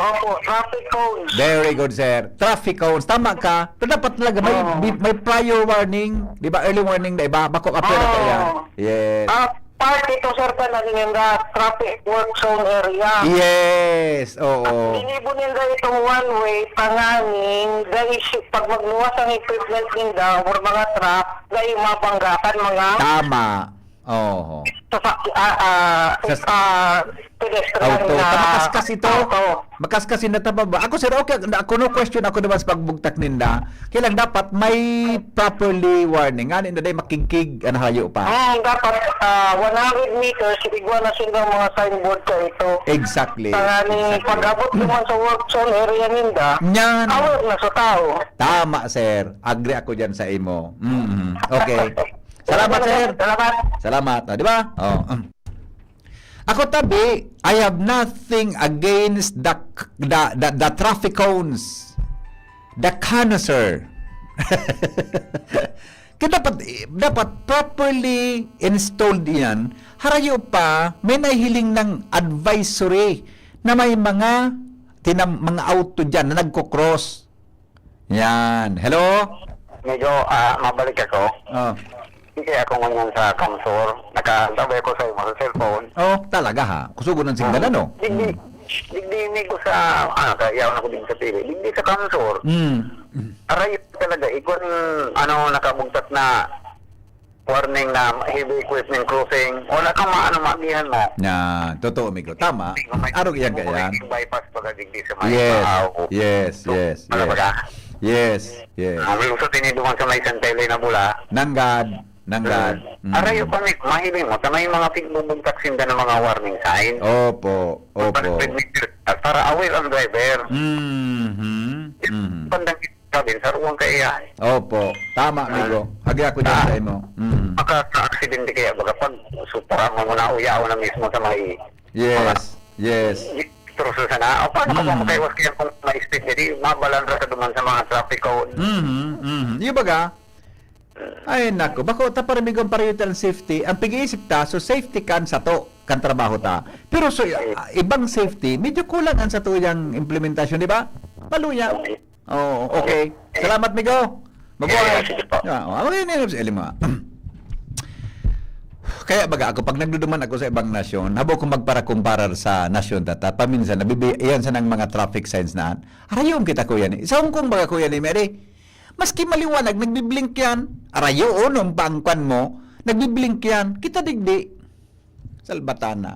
Opo, traffic cone. Very good, sir. Traffic cones. Tama ka. Pero dapat talaga may, Oo. bi-, may prior warning. Di ba? Early warning na iba. Bako appear na Oo. yan. Yes. Ah, part ito, sir, ka naging nga traffic work zone area. Yes. Oo. Ginibo ninda itong one way, tanganing, dahil si-, pag magluwas ang equipment ninda, or mga truck, dahil mabanggakan mga Tama. Oho. Sasak-, ah, ah, Sas- ah, pedestrian Auto. na Ta-, makaskas ito. auto. Makaskas yung natapa ba? Ako, sir, okay. Ako, no question ako naman sa pagbugtak ninda. Kaya lang dapat may properly warning. Ano, hindi makigkig, ano, hayo pa. Hmm, dapat, ah, one hundred meters, igwa na sila mga signboard ka ito. Exactly. Tanganing Exactly. pag-abot naman sa work zone area ninda, Yan. aware na sa tao. Tama, sir. Agree ako dyan sa imo. Mm. Okay. Salamat, sir. Salamat. Salamat. Ah, di ba? Oh. Mm. Ako tabi, I have nothing against the, the, the, the traffic cones, the connoisseur. Kaya dapat, dapat properly installed yan. Harayo pa, may nahiling ng advisory na may mga tinam-, mga auto dyan na nagko-cross. Yan. Hello? Medyo, ah, mabalik ako. Oh. Hindi kaya ako ngunyan sa Kamsor. Nakaantabay ako sa imo sa cellphone. Oh, talaga ha? Kusugon ng signal, Ah, ano? Digdi, Mm. digdi ini ko sa, ah, kaya ako digdi sa T V. Digdi sa Kamsor. Mm. Aray talaga, ikon, ano, nakabugtak na warning na heavy equipment crossing. Wala kang maano, maagihan mo. Na, totoo, amigo. Tama. Kung may, Arog yan kung kaya. may bypass pag digdi sa may Yes. Paaw. Yes, So, yes, wala yes. ba ka? Yes, yes. Ah, may gusto tiniduman sa may Santa Elena Bula. Nanggad, nanggad. Mm. Mm. Aray, yung pamit, mahiling mo, sa may mga pigbubugtak sinda ng mga warning sign. Opo, opo. Para speed meter, para aware ang driver. Mhm, mhm. Bandang kabin, sa ruwang kaiyahan. Opo, tama, Ah. amigo. Hagi ako dyan Ah. sa imo. Mm. Makaka-aksidente kaya baga pag suporaan mo na uyaw na mismo sa may Yes, yes. Troso sana. O, paano ka Mm. makaiwas kaya kung may speed ka? Di mabalan ka duman sa mga traffic cone. Mhm, mhm. Yung baga, ay, nako. Bako, ta paramig ang priority ang safety. Ang pag-iisip ta, so safety kan sato, kan trabaho ta. Pero so, ah, ibang safety, medyo kulang ang sato yang implementasyon, di ba? Maluya. Okay. Oo, okay. Salamat, migo. Mabuhay. Yeah, yeah, sige po. Ah, oh, okay, okay, sige, lima. Kaya baga ako, pag nagduduman ako sa ibang nasyon, habo ko magparakumparar sa nasyon ta, ta, paminsan, nabibi-, iyan sa nang mga traffic signs na, arayon kita ko yan eh. Sa Hong Kong baga ko yan eh, Mary. Maski maliwanag, nagbiblink yan. Arayo, oh, nung pangkwan mo, nagbiblink yan. Kita digdi. Salbatana.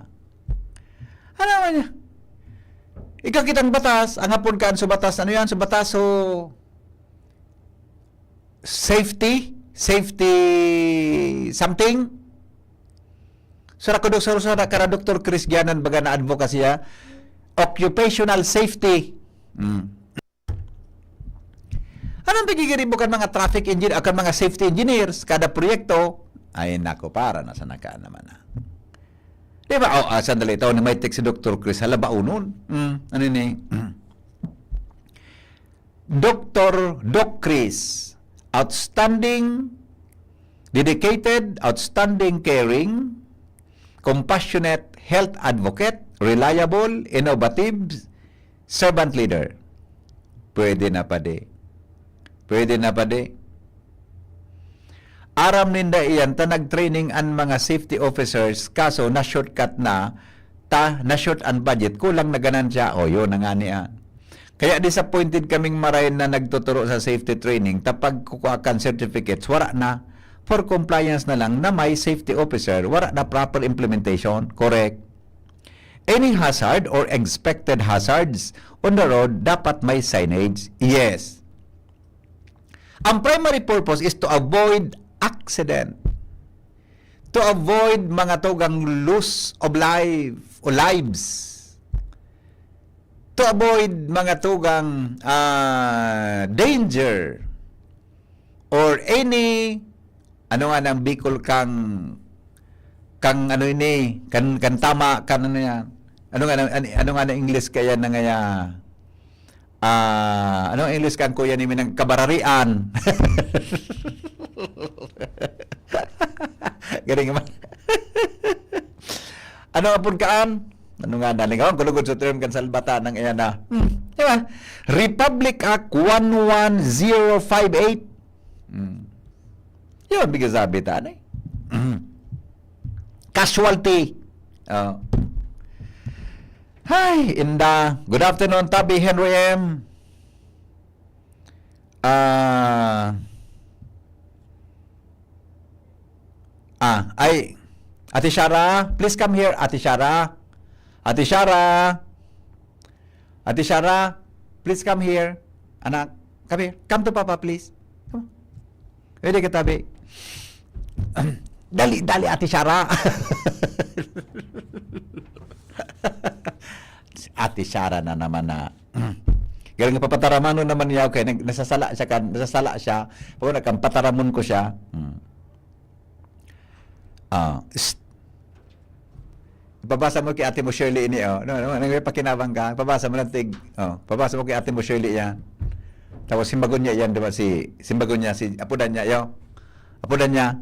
Ano naman niya? Ikaw kitang batas, ang hapon kaan sa batas, ano yan? Sa batas, so, safety? Safety something? So, ako, so, so, kara Doktor Chris Gianan, baga na advocacy, ah, occupational safety. Mm. Anong pagigiribo kan mga traffic engineer, kan mga safety engineers, kada proyekto? Ay, nako, para na sa nakaan naman, ah. Di ba? Oh, ah, sandali, ito, na may text si Doktor Chris, hala ba unon? Mm, ano ni? Mm. Doktor Doc Chris, outstanding, dedicated, outstanding, caring, compassionate, health advocate, reliable, innovative, servant leader. Pwede na, padi. Pwede na, padi. Aram ninda iyan, ta nag-training an mga safety officers, kaso na-shortcut na, ta na-short an budget, kulang na ganansya. O, yun na nga niya. Kaya disappointed kaming maray na nagtuturo sa safety training, tapag kukua kan certificates, wala na. For compliance na lang na may safety officer, wala na proper implementation. Correct. Any hazard or expected hazards on the road, dapat may signage. Yes. Ang primary purpose is to avoid accident. To avoid mga tugang loss of life o lives. To avoid mga tugang, ah, danger or any, ano nga nang Bicol kang, kang ano ini, kan, kan tama, kan ano yan. Ano nga nang, ano, ano nga nang English kaya na ngaya? Ah, ano ang English kan kuya ni Minang kabararian? Galing naman. Ano nga pud kaan? Ano nga, nalingawan ko lugod sa term kan salbata ng iya na. Hmm, di ba? Republic Act one one zero five eight. Hmm. Yun, bigyan sabi ta, ano eh? Hmm. Casualty. Oh. Hi, Inda. Good afternoon, Tabi Henry M. Ah, ah, ay, Ate Shara, please come here, Ate Shara. Ate Shara. Ate Shara, please come here. Anak, come here. Come to Papa, please. Come on. Pwede ka tabi. Dali, dali, Ate Shara. Ate Shara na naman na. Galing nga papataramon naman niya, okay, nag-, nasasala siya kan, nasasala siya. Pag nagkampataramon ko siya. Hmm. Ah, pst. Ipabasa mo kay ate mo Shirley ini, oh. No, no, nagpakinabang ka. Pabasa mo lang tig, oh, pabasa mo kay ate mo Shirley yan. Tapos simbagon niya yan, diba? Si, simbagon niya, si, apodan niya, yo. Apodan niya.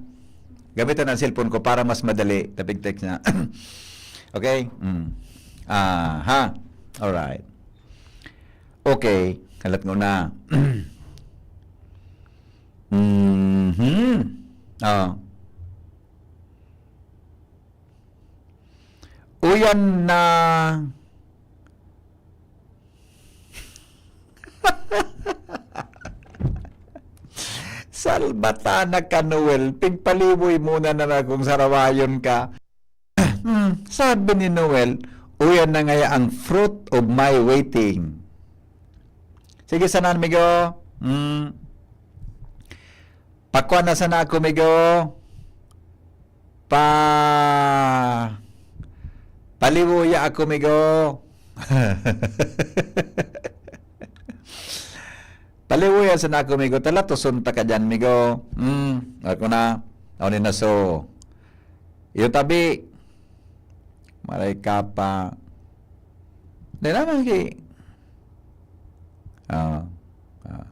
Gamitan ang cellphone ko para mas madali. Tapig text niya. Okay? Mm. Ah, ha? Alright. Okay. Kalat ko na. Mhm. Oh. Uyan na. Salbatana ka, Noel. Pigpaliboy muna na lang kung sarawayon ka. Hmm, sabi ni Noel, "Uyan na ngaya ang fruit of my waiting." Sige, sana, amigo. Hmm. Pakwan na sana ako, migo. Pa-, paliwoya ako, migo. Paliwoya sana ako, migo. Talatoson ta ka diyan, migo. Hmm, ako na. Ako ni Naso. Iyo tabi. Maray ka pa. Dai lamang ki-, ah, ah.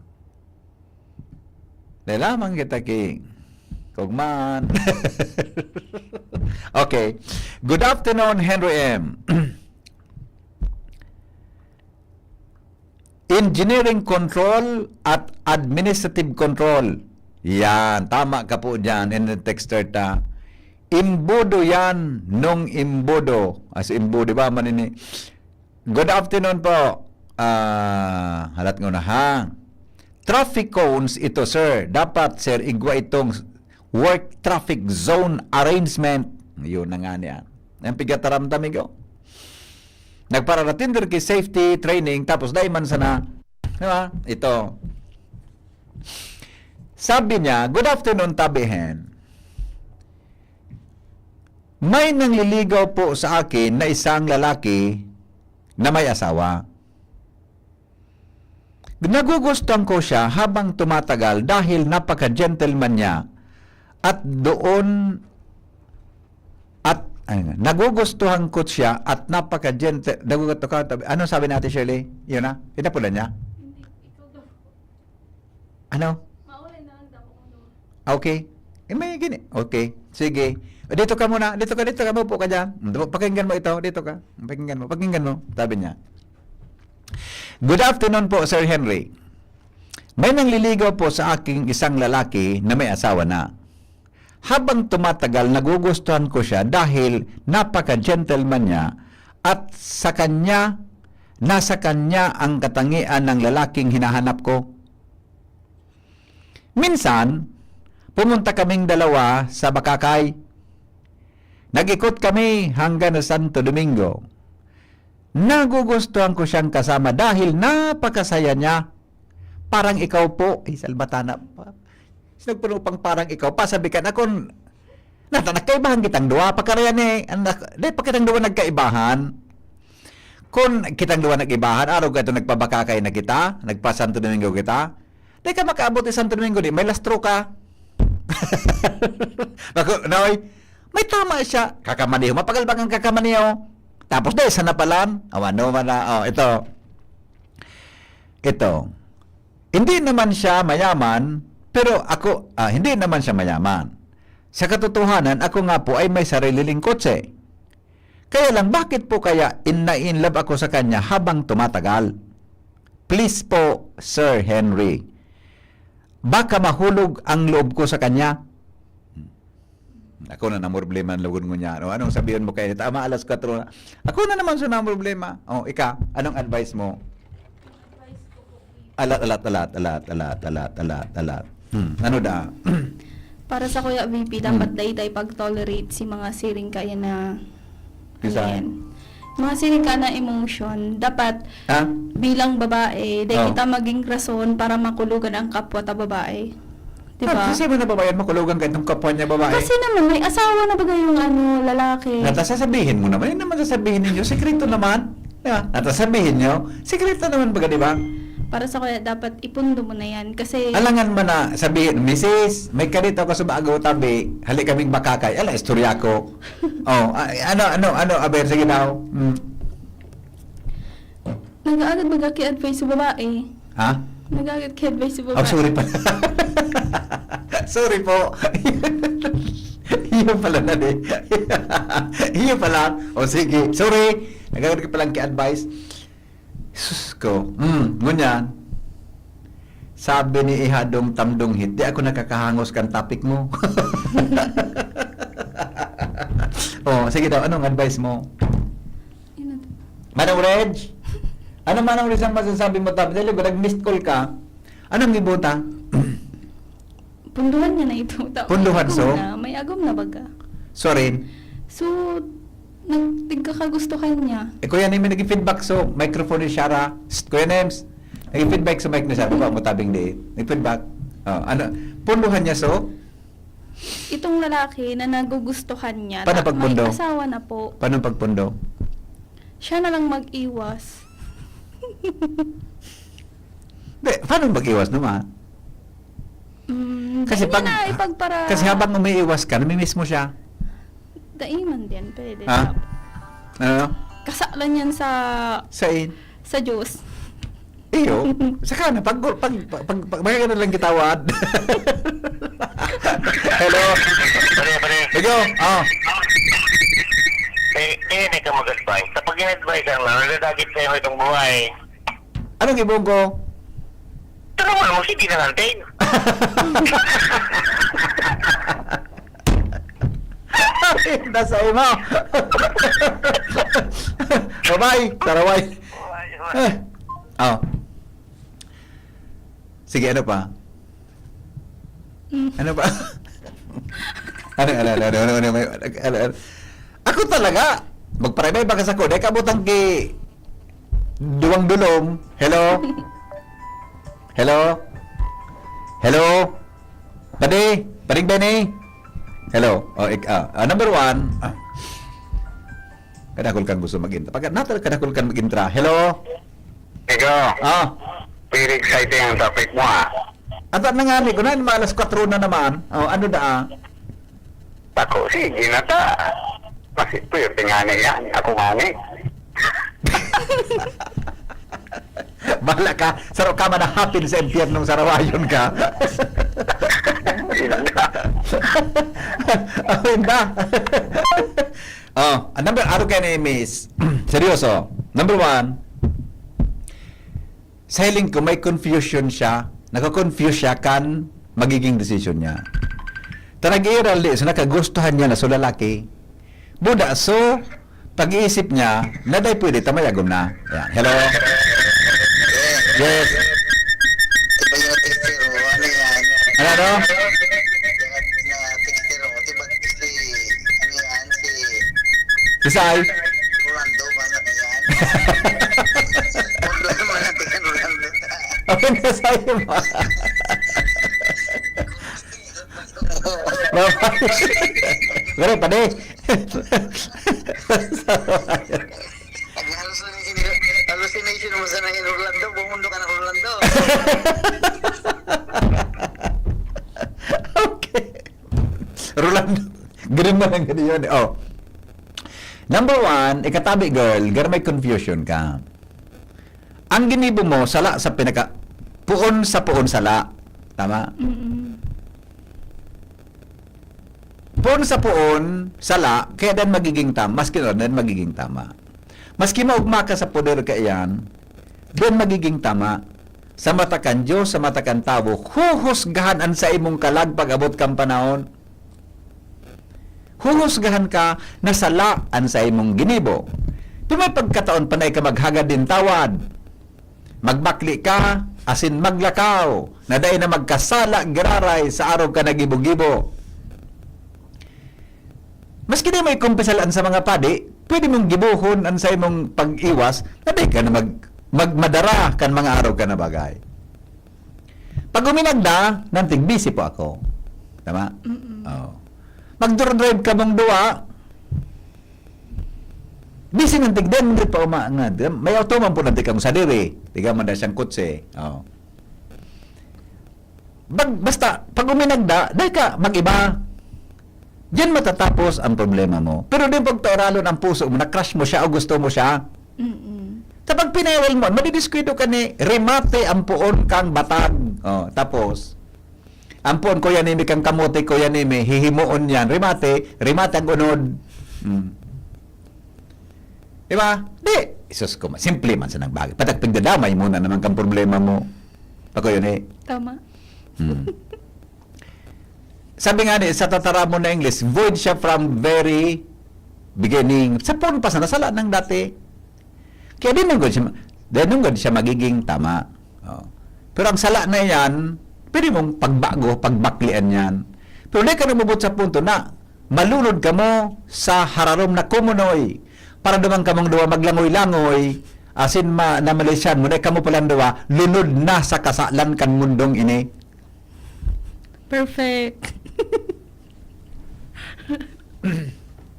Dai lamang kita ki-, kugman. Okay. Good afternoon, Henry M. Engineering control at administrative control. Yan, tama ka po dyan, in the texter ta. Imbudo yan, nung imbudo. As imbudo, di ba? Manini. Good afternoon po. Ah, halat ko na ha. Traffic cones ito, sir. Dapat, sir, igwa itong work traffic zone arrangement. Yun na nga niya. Ang pigataramdam ko. Nagpararating ki safety training, tapos dai man sana, di ba? Ito. Sabi niya, "Good afternoon, Tabi Hen. May nangliligaw po sa akin na isang lalaki na may asawa. Nagugustuhan ko siya habang tumatagal dahil napaka-gentleman niya at doon at, ayun na, nagugustuhan ko siya at napaka-gentle." Nagugusto ka, tabi-, ano sabi ni Ate Shirley? Yun na, kita pula niya. Hindi, ikaw daw. Ano? Maulay na lang daw ako doon. Okay. Eh, may gini. Okay. Sige. O, dito ka muna. Dito ka, dito ka. Maupo ka dyan. Pakinggan mo ito. Dito ka. Pakinggan mo. Pakinggan mo. Sabi niya, "Good afternoon po, Sir Henry. May nangliligaw po sa aking isang lalaki na may asawa na. Habang tumatagal, nagugustuhan ko siya dahil napaka-gentleman niya at sa kanya, nasa kanya ang katangian ng lalaking hinahanap ko. Minsan, pumunta kaming dalawa sa Bacacay. Nag-ikot kami hanggang sa Santo Domingo. Nagugustuhan ko siyang kasama dahil napakasaya niya. "Parang ikaw po." Ay, salbatana pa. Sinagpano pang "parang ikaw pa"? Sabi ka na kun, nata, nagkaibahan kitang duwa. Pakarayan eh, anak, di pa kitang duwa nagkaibahan. Kun kitang duwa nag-ibahan, arog ka ito, nagpabakakay na kita, nagpa-Santo Domingo kita, di ka makaabot sa Santo Domingo, di may lastro ka. Ako, Noy, may tama siya. Kakamaneho, mapagal ba kang kakamaneho? Tapos di, sana palan? Awan, no, wala. Oh, ito. Ito. Hindi naman siya mayaman, pero ako, ah, hindi naman siya mayaman. Sa katotohanan, ako nga po ay may sarili ring kotse. Kaya lang, bakit po kaya in na in love ako sa kanya habang tumatagal? Please po, Sir Henry. Baka mahulog ang loob ko sa kanya. Ako na namroblema lugod ngunyan. O, anong sabihin mo kayo? Tama, alas kwatro na. Ako na naman sa namroblema. O, ika, anong advice mo? Alat, alat, alat, alat, alat, alat, alat, alat. Hmm, ano da? Para sa Kuya V P, dapat Hmm. dai tayo pag-tolerate si mga siring kaya na, ano Design. yan? Mga siring ka na emotion. Dapat, Ha? bilang babae, dai Oh. kita maging rason para makulugan ang kapwa ta babae. Di ba? Ah, kasi mo na babae, makulogan ka itong kapwa niya babae. Kasi naman, may asawa na baga yung ano, lalaki. Nata, sasabihin mo naman. Yun naman sasabihin ninyo. Sekreto naman. Di ba? Nata, sabihin nyo. Sekreto naman baga, di ba? Para sa kuya, dapat ipundo mo na yan. Kasi Alangan man na sabihin, "Misis, may kadit ako sa bago tabi. Hali kaming bakakay." Ala, istorya ko. Oh, a-, ano, ano, ano, aber, sige daw. Hmm. Nag-aagad mag-aki-advise sa babae. Ha? Nag-aagad ki-advise sa Oh, babae. sorry pala. Sorry po. Iyo pala na di. Iyo pala. O sige, sorry. Nag-aagad ka palang ki-advise. Sus ko. Hmm, ngunyan. Sabi ni Ihadong Tamdong Hit, "Di ako nakakahangos kan topic mo." Oh, sige daw, anong advice mo? Yun na to. Manong Reg? Ano, Manong Reg, ang masasabi mo, Tab? Dali ba, nag-missed call ka? Anong gibuta? Punduhan niya na ito. Ta-, Punduhan, may agom so? na, may agom na baga. Sorry. So, nag-, nagkakagustuhan niya. Eh, Kuya Nems, nag-feedback so, microphone ni Shara. Psst, Kuya Nems, nag-feedback sa mic ni Shara. Baba mo tabing di. Nag-feedback. Oh, ano? Punduhan niya so? Itong lalaki na nagugustuhan niya, Paano ta-, pag may pundo? asawa na po. Paano pag pundo? Siya na lang mag-iwas. Di, paano mag-iwas naman? Mm, Kasi di niya pag, na ipagpara- kasi habang umiiwas ka, namimiss mo siya. Dai man din, pwede. Ha? Ano? Kasalan yan sa Sain? sa Diyos. Iyo. Saka na, pag, pag, pag, pag, pag, na lang kitawad. Hello? Pare, pare. Hello? Ah. Eh, eh, hindi ka mag-advise. Sa pag-advise ang lang, nagdadagit sa'yo itong buhay. Anong ibong ko? Tulungan mo, sige na lang, Dave. Nasa imo. Bye-bye. Taraway. Eh. Oh. Sige, ano pa? Mm. Ano pa? Ano, ano, ano, ano, ano, may, ano, ano? Ako talaga, magparibay ba ka sa ko? Dahil kabutang ki duwang dulom. Hello? Hello? Hello? Padi? Pading Benny? Hello? Oh, ik-, ah, ah, number one. Ah. Kadakol kang gusto mag-intra. Pag, natal, kadakol kang mag-intra. Hello? Ikaw, Ah. very exciting ang topic mo, ah. Ata na nga ni, kunan, alas kwatro na naman. Oh, ano da, ah? Ako, sige na ta. Kasi pwerte nga na yan. Ako nga ni. Bahala ka. Saro ka man hapin sa impyernong sarawayon ka. Yun na. Oh, yun ba? Oh, ang number, aro ka ni Miss. Seryoso. Number one, sa hiling ko, may confusion siya. Naka-confuse siya kan magiging desisyon niya. Ta nag-iiral di, so nakagustuhan niya na so lalaki. Buda, so, pag-iisip niya, na dai pwede, ta mayagom na. Yan. Hello? Yes. Iba yung texter mo. Ano yan? Ano, ano? Yung texter mo. Di ba si, ano yan? Si Isay? Rolando ba? Ano yan? Mundo naman natin kan Rolando. Ano sa'yo ba? Bye-bye. Garo, padi. Nag-hallucination, hallucination mo sa nangin Orlando, bumundo ka ng Orlando. Okay. Rolando, ganun man ang ganyan. Oh. Number one, ikatabi, girl, gar may confusion ka. Ang ginibo mo, sala sa pinaka, puon sa puon sala. Tama? Mm-mm. Poon sa poon, sala, kaya dan magiging tam-, maski na dan magiging tama. Maski maugma ka sa poder kaiyan, dan magiging tama. Sa mata kan Dios, sa mata kan tawo, huhusgahan an saimong kalag pag-abot kan panahon. Huhusgahan ka na sala an saimong ginibo. Pero may pagkataon pa na ika maghagad nin tawad. Magbakle ka, asin maglakaw, na dai na magkasala giraray sa arog ka nagibo-gibo. Maski di mo ikumpisal an sa mga padi, pwede mong gibohon an saimong pag-iwas na dai ka na mag-, magmadara kan mga arog ka na bagay. Pag uminag na, nantig, "Busy po ako." Tama? Mm-mm. Oo. Magdro-drive kamong duwa, Busy nantig, dai man pa uma-, nga, may auto man po nantig kang sadiri. Tiga man dai siyang kotse. Oh. Bag-, basta, pag uminagda, dai ka mag-iba. Diyan matatapos ang problema mo. Pero di pagpairalon ang puso mo, na crush mo siya o gusto mo siya. Mm-mm. Kapag pinairal mo, madidiskuido ka ni remate ang puon kang batag. Oh, tapos, ang puon, kuya nimi, kang kamote, kuya nimi, hihimoon yan. Remate, remate ang unod. Hmm. Di ba? Di. Isus ko, simple man sa nang bagay. Patag pagdadamay mo na naman kang problema mo. Ako yun eh. Tama. Hmm. Sabi nga ni, sa tataramon na English, void siya from very beginning. Sa puon pa sana, sala nang dati. Kaya di man gud siya ma-, di man gud siya magiging tama. Oh. Pero ang sala na yan, pwede mong pagbago, pagbaklian yan. Pero di ka namubot sa punto na malunod kamo sa hararom na kumunoy. Para duman kamong duwa maglangoy-langoy, asin ma-, namalisyan mo, na kamo palang duwa, lunod na sa kasalan kan mundong ini. Perfect.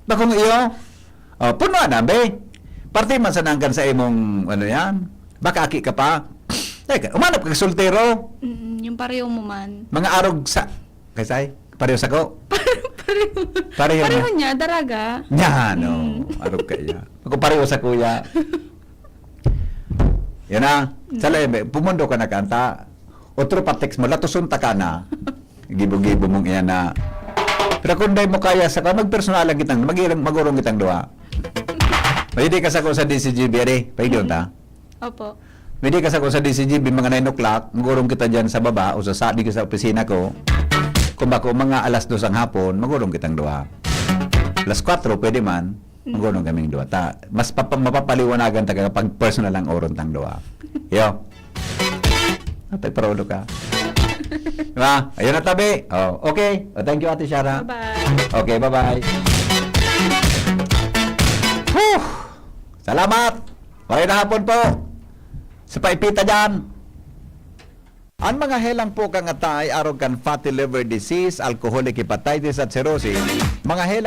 Bakong iyo, oh, puno na, be. Parte man sa nangkan sa imong, ano yan, baka aki ka pa. Teka, umanap ka soltero. Mm, yung pareho mo man. Mga arog sa, kaysay, pareho sa ko. Pareho. Pareho Pareho na. niya, daraga. Yan, oh, Mm. arog ka iya. Ako pareho sa kuya. Yan na. Mm. Sa labi, pumundo ka na kanta. Otro pa text mo, latuson ta ka na. Gibo-gibo mong iyan na. Pero kung dai mo kaya sa ka, magpersonal lang kitang, mag-, magurong kitang duha. Pwede ka sa ko sa D C G B, ade, pwede ta? Opo. Pwede ka sa ko sa D C G B, mga nine o'clock, magurong kita dyan sa baba, o sa, sa, di ka sa opisina ko. Kung bako, mga alas dos ang hapon, magurong kitang duha. Alas kwatro, pwede man. Magurong kaming duha. Ta, mas papa-, mapapaliwanagan ta kapag personal ang oron tang duha. Yo. Atay, parolo ka. Diba? Ayun na, tabi. Oh, okay. Oh, thank you, Ate Shara. Bye-bye. Okay, bye-bye. Whew! Salamat! Maray na hapon po sa paipita dyan. An mga helang puka ngata ay arog kan fatty liver disease, alcoholic hepatitis at cirrhosis. Mga helang